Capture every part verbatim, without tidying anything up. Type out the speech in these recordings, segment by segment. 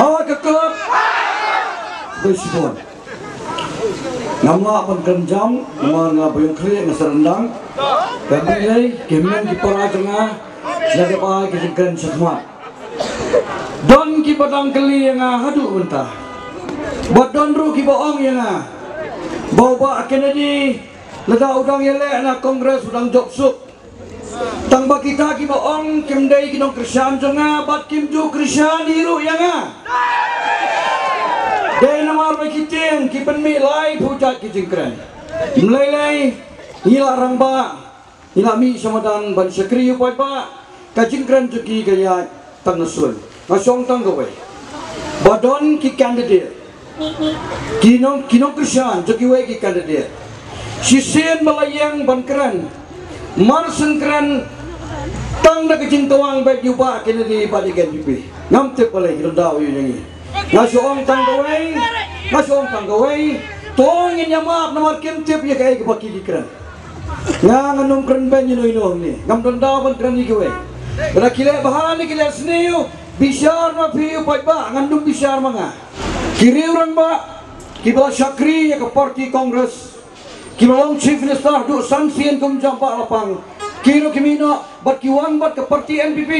Hawa ka kot. Bishbon. Ngam lah ban kren jam, namar nga ba ïong khlieh nga sa ryndang. Ka mih lei, ki hynmen ki para jong nga, sha ka ba ki jingkren shakhmat. Don ki ba dang kylli ïa nga haduh mynta. Ba don ruh ki ba ong ïa nga ba u Bah Kennedy lada u dang ïaleh na Congress u dang jop suk. Tang ba kita ki ba ong kim dei ki nongkyrshan jong nga bad kim ju kyrshan hi ruh ïa nga. Dei namar ba ki tieng ki pynmih laiphew jait ki jingkren. Ym lei lei ngi la rangbah, ngi la mih sha madan ban shakri ïa u paidbah. Ka jingkren jong ki ka ïaid tang na suiñ. Nga shong tang kawei. Ba don ki candidate, ki nong, ki nongkyrshan jong kiwei ki candidate. Shisien ba la ïeng ban kren, mar shen kren tang da ka jingtawang bad ïa u Bah Kennedy bad ïa ka N P P. Ngam tip balei ki don daw ïa ngi. Nga shu ong tang kawei, nga shu ong tang kawei. To ngin ïa map namar kim tip ïa kaei kaba ki ki kren. Nga ngan ym kren beiñ ïa no ïa no hangne. Ngam don daw ban kren ïa kiwei. Lada ki leh bha ne ki leh sniew, bishar ma phi u paidbah, ngan ym bishar ma nga. Ki riew rangbah kiba la shakri ïa ka party Congress, kiba long Chief Minister haduh san sien kum jong Bah Lapang, ki ruh ki mih noh bad ki wan bad ka party N P P.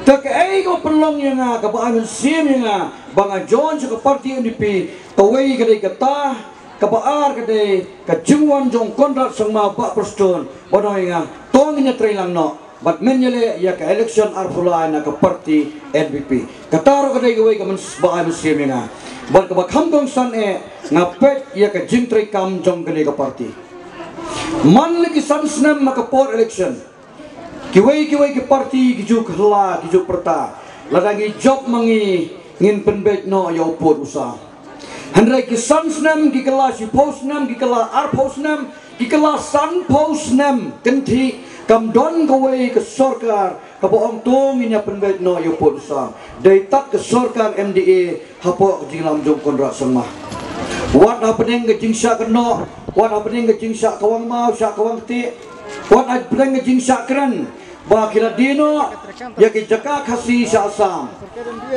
Te kaei kaba pynlong ïa nga, kaba ai mynsiem ïa nga ba nga join sha ka party N P P, kawei ka dei kata, kaba ar ka dei ka jingwan jong Conrad Sangma, Bah Prestone, ba ong ïa nga, to ngin ïa trei lang noh bad men ïaleh ïa ka election arphew lai na ka party N P P. Kata ruh ka dei kawei ka myn-, ba ai mynsiem ïa nga. Bad kaba kham kongsan eh, nga peit ïa ka jingtrei kam jong kane ka party. Man la ki san snem ha ka por election, kiwei kiwei ki party ki ju kylla, ki ju pyrta, lada ngi jop ma ngi, ngin pynbeit noh ïa u pud u sam. Hynrei ki san snem, ki kylla shiphew snem, ki kylla arphew snem, ki kylla sanphew snem, kynthih kam don kawei ka sorkar kaba ong to ngin ïa pynbeit noh ïa u pud u sam. Dei tad ka sorkar M D A hapoh ka jingïalam jong Conrad Sangma. Wat hapdeng ka jingshah kynnoh, wat hapdeng ka jingshah kawang maw, shah kawang ktieh, wat hapdeng ka jingshah kren ba ki la die noh ïa ki jaka Khasi sha Assam.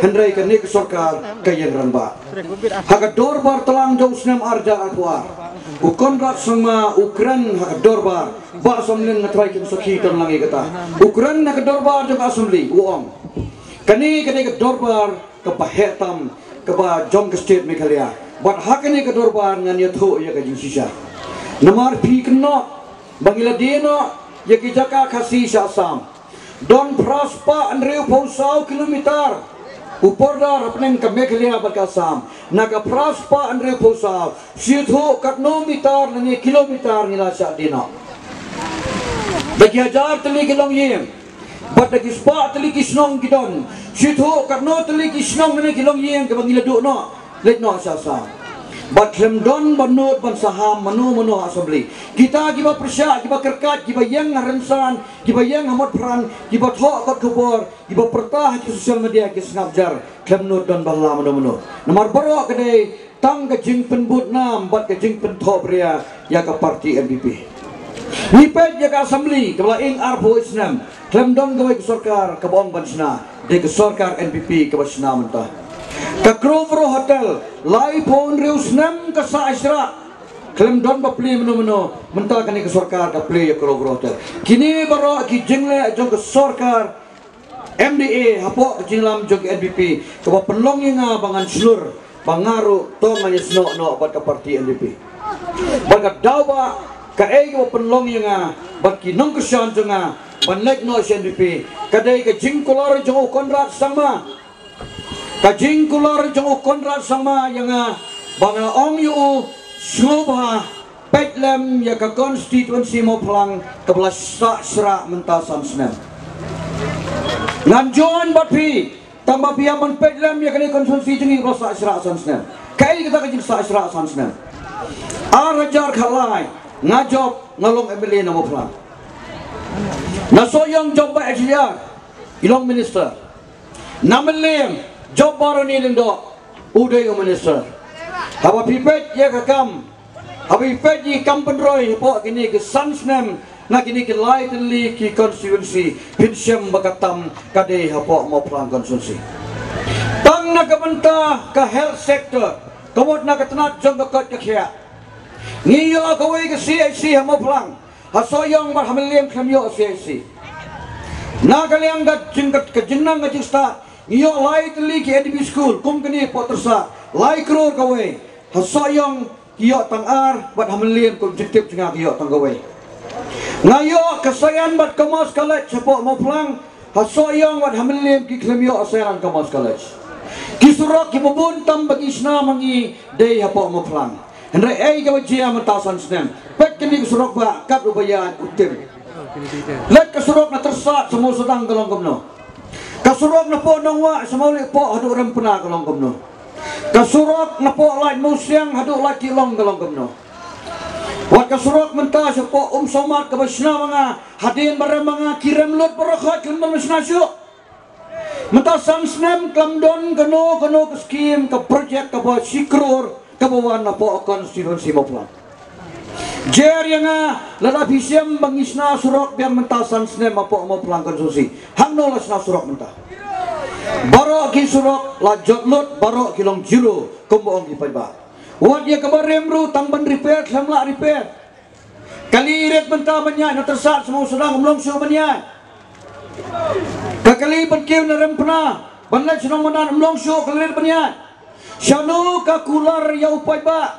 Hynrei kane ka sorkar ka ïeng rangbah. Ha ka dorbar tlang jong u snem ar hajar arphew ar, u Conrad Sangma u kren ha ka dorbar. Bah Samlin, nga trai kin sakhi, don lang ïa kata. U kren ha ka dorbar jong ka Assembly, u ong, kane ka dei ka dorbar kaba heh tam, kaba jong ka state Meghalaya. Bad ha kane ka dorbar ngan ïathuh ïa ka jingshisha. Namar phi kynnoh ba ngi la die noh ïa ki jaka Khasi sha Assam. Don phra spah hynriewphew saw kilometer u border hapdeng ka Meghalaya bad ka Assam. Na ka phra spah hynriewphew saw, shu ïathuh katno meter lane kilometer ngi la shah die noh. Da ki hajar tylli ki longïing bad da ki spah tylli ki shnong ki don. Shu ïathuh katno tylli ki shnong ne ki longïing kiba ngi la duh noh, leit noh sha Assam. Bad khlem don ba nud ban saham mano mano ha Assembly. Kita kiba pyrshah, kiba kyrkhat, kiba ïeng ha rynsan, kiba ïeng ha mot pran, kiba thoh kot khubor, kiba pyrta ha ki social media, ki sngap jar, khlem nud don ba la mano mano. Namar baroh ka dei tang ka jingpynbud nam bad ka jingpynthohbria ïa ka party N P P. Ngi peit ïa ka Assembly kaba la ing arphew snem, khlem don kawei ka sorkar kaba ong ban shna, dei ka sorkar N P P kaba shna mynta. Ka Crowborough Hotel, laiphew hynriew snem ka sah shrah, khlem don ba plie mano mano, mynta kane ka sorkar ka plie ïa Crowborough Hotel. Kine baroh ki jingleh jong ka sorkar M D A hapoh ka jingïalam jong ka N P P, kaba pynlong ïa nga ba ngan shlur ba nga ruh to ngan ïasnoh noh bad ka party N P P. Bad ka daw ba kaei kaba pynlong ïa nga bad ki nongkyrshan jong nga ban leit noh sha N P P, ka dei ka jingkular jong u Conrad Sangma. Ka jingkular jong u Conrad Sangma ïa nga ba nga ong ïa u, sngewbha peit lem ïa ka constituency Mawphlang kaba la sah shrah mynta san snem. Ngan join bad phi, tang ba phi ïa ban peit lem ïa kane constituency jong ngi kaba la sah shrah san snem. Kaei kata ka jingsah shrah san snem? Ar hajar khatlai nga jop, nga long M L A na Mawphlang. Na Sohiong jop Bah H D R, i long minister. Na Mylliem jop Bah Ronnie Lyngdoh, u dei u minister. Haba phi peit ïa ka kam, haba phi peit ïa ka kam pynroi hapoh kine ki san snem Na kine ki lai tylli ki constituency, phin shem ba ka tam ka dei hapoh Mawphlang constituency. Tang na ka bynta ka health sector, ka mut na ka tnat jong ka koit ka khiah. Ngi ïoh kawei ka C H C ha Mawphlang, ha Sohiong bad ha Mylliem khlem ïoh C H C. Na ka liang ka jing, ka, ka jingnang ka jingstad, ngi ïoh lai tylli ki A D P school, kum kane hapoh Tyrsad, lai klur kawei, ha Sohiong ki ïoh tang ar, bad ha Mylliem kum jingtip jong nga ki ïoh tang kawei. Nga ïoh ka Science bad Commerce College hapoh Mawphlang, ha Sohiong bad ha Mylliem ki khlem ïoh Science and Commerce College. Ki surok kiba bun tam ba ngi shna ma ngi dei hapoh Mawphlang. Hynrei ei kaba jia mynta san snem. Peit kane ka surok ba kat uba ïaid u tim. Leit ka surok na Tyrsad sha Mawsynram ka long kumno. Ka surok napoh Nongwah sha Mawlihpoh haduh Rempna ka long kumno. Ka surok napoh Laitumkhrah haduh Laittihlong ka long kumno. Wat ka surok mynta shapoh Umsawmat kaba shna ma nga, hadien ba rem ma nga ki rem lut baroh khoit khlem don ba shna shuh. Mynta san snem khlem don kano kano ka skim, ka project kaba shi klur kaba wan napoh constituency Mawphlang. Jer ïa nga, lada phi shem ba ngi shna surok biang mynta san snem hapoh Mawphlang constituency. Hangno la shna surok mynta? Baroh ki surok la jot lut, baroh ki long zero, kumba ong ki paidbah. Wat ïa kaba rem ruh tang ban repair khlem lah repair. Kali rit mynta ban ïaid na Tyrsad sha Mawsynram ym long shuh ban ïaid. Ka kali ban kiew na Rempna ban leit sha Nongmyndan ym long shuh kali rit ban ïaid. Shano ka kular ïa u paidbah?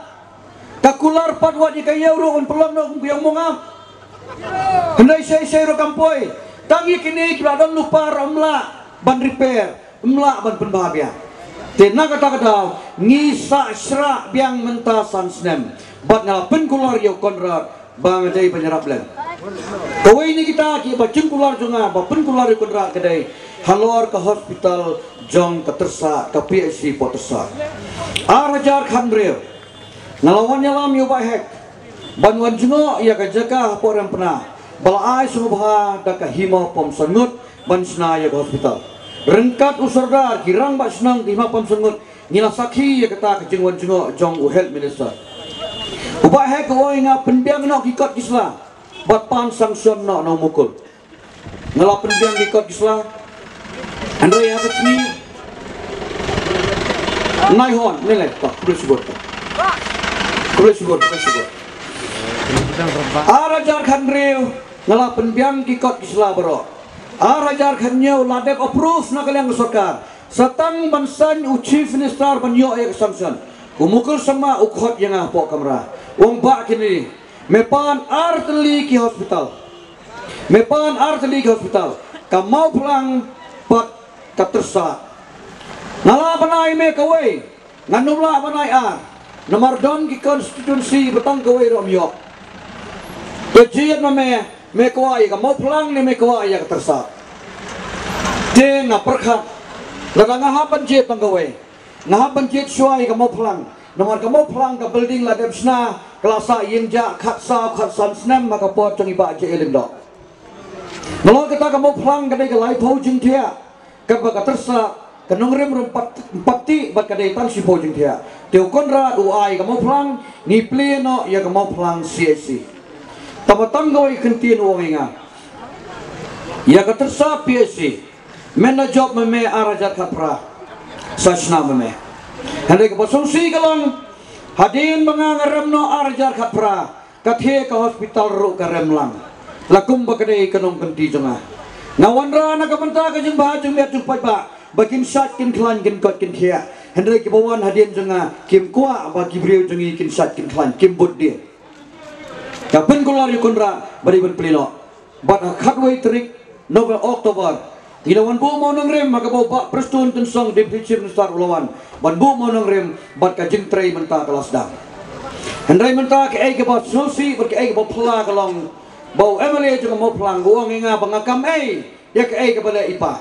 Ka kular pat wat ïa ka ïew ruh un pynlong noh kum ka ïew mongap. Hynrei shei shei ruh kam poi. Tang ïa kine kiba don lypa ruh ym lah ban repair, ym lah ban pynbha biang. Te na kata ka daw ngi sah shrah biang mynta san snem. Bad nga la pynkular ïa u Conrad ba nga dei ban ïarap lem. Kawei na kita kiba jingkular jong nga ba pynkular ïa u Conrad ka dei halor ka hospital jong ka Tyrsad, ka P H C hapoh Tyrsad. Ar hajar khathynriew nga la wan ïalam ïa u Bah Hek ban wan jngoh ïa ka jaka hapoh Rempna ba la ai sngewbha da ka Hima Pom San Ngut ban shna ïa ka hospital. Ryngkat u Sordar, ki rangbah shnong, ka Hima Pom San Ngut, ngi la sakhi ïa kata ka jingwan jngoh jong u Health Minister. U Bah Hek u ong ïa nga pynbiang noh ki kot ki sla bad pan sanction noh na u Mukul. Nga la pynbiang ki kot ki sla. Hynrei ha ka sngi Nai Hon, ne leh, to, khublei shibun, to. Khublei shibun, khublei shibun. Ar hajar khathynriew nga la pynbiang ki kot ki sla baroh. Ar hajar khathynñiew la dep approve na ka liang ka sorkar. Sa tang ban saiñ u Chief Minister ban ïoh ïa ka sanction. U Mukul Sangma u khot ïa nga hapoh kamra. U ong, Bah, kine me pan ar tylli ki hospital. Me pan ar tylli ki hospital, ka Mawphlang bad ka Tyrsad. Nga lah ban ai me kawei, ngan ym lah ban ai ar. Namar don ki constituency ba tang kawei ruh ym ïoh. Te jied ma me, me kwah ïa ka Mawphlang ne me kwah ïa ka Tyrsad? Te nga pyrkhat, lada nga hap ban jied tang kawei, nga hap ban jied shuwa ïa ka Mawphlang. Namar ka Mawphlang ka building la dep shna, ka la sah ïing jah khatsaw khatsan snem ha ka por jong i Bah J A Lyngdoh. Nalor kata ka Mawphlang ka dei ka laiphew jingthiah, katba ka Tyrsad ka nongrim ruh ym pat, ym pat tih bad ka dei tang shiphew jingthiah. Te u Conrad u ai ka Mawphlang, ngi plie noh ïa ka Mawphlang C H C. Tangba tang kawei ka kyntien u ong ïa nga, ïa ka Tyrsad P H C, men la jop ma me ar hajar khatphra. Sa shna ma me. Hynrei kaba sngewsih ka long, hadien ba nga nga rem noh ar hajar khatphra, ka thie ka hospital ruh ka rem lang. La kumba ka dei ka nongkynti jong nga. Nga wanrah na ka bynta ka jingbha jingmiat jong paidbah ba kin shait kin khlaiñ kin koit kin khiah. Hynrei kiba wan hadien jong nga kim kwah ba ki briew jong ngi kin shait kin khlaiñ, kim bud dien. Ka pynkular ïa u Conrad ba dei ban plie noh. Bad ha khatwei tarik Nove-, October, ngi la wan buh mawnongrim ha kaba u Bah Prestone Tynsong, Deputy Chief Minister, u la wan ban buh mawnongrim bad ka jingtrei mynta ka la sdang. Hynrei mynta kaei kaba sngewsih bad kaei kaba phylla ka long ba u M L A jong ka Mawphlang u ong ïa nga ba nga kam ei ïa kaei kaba leh i Pa.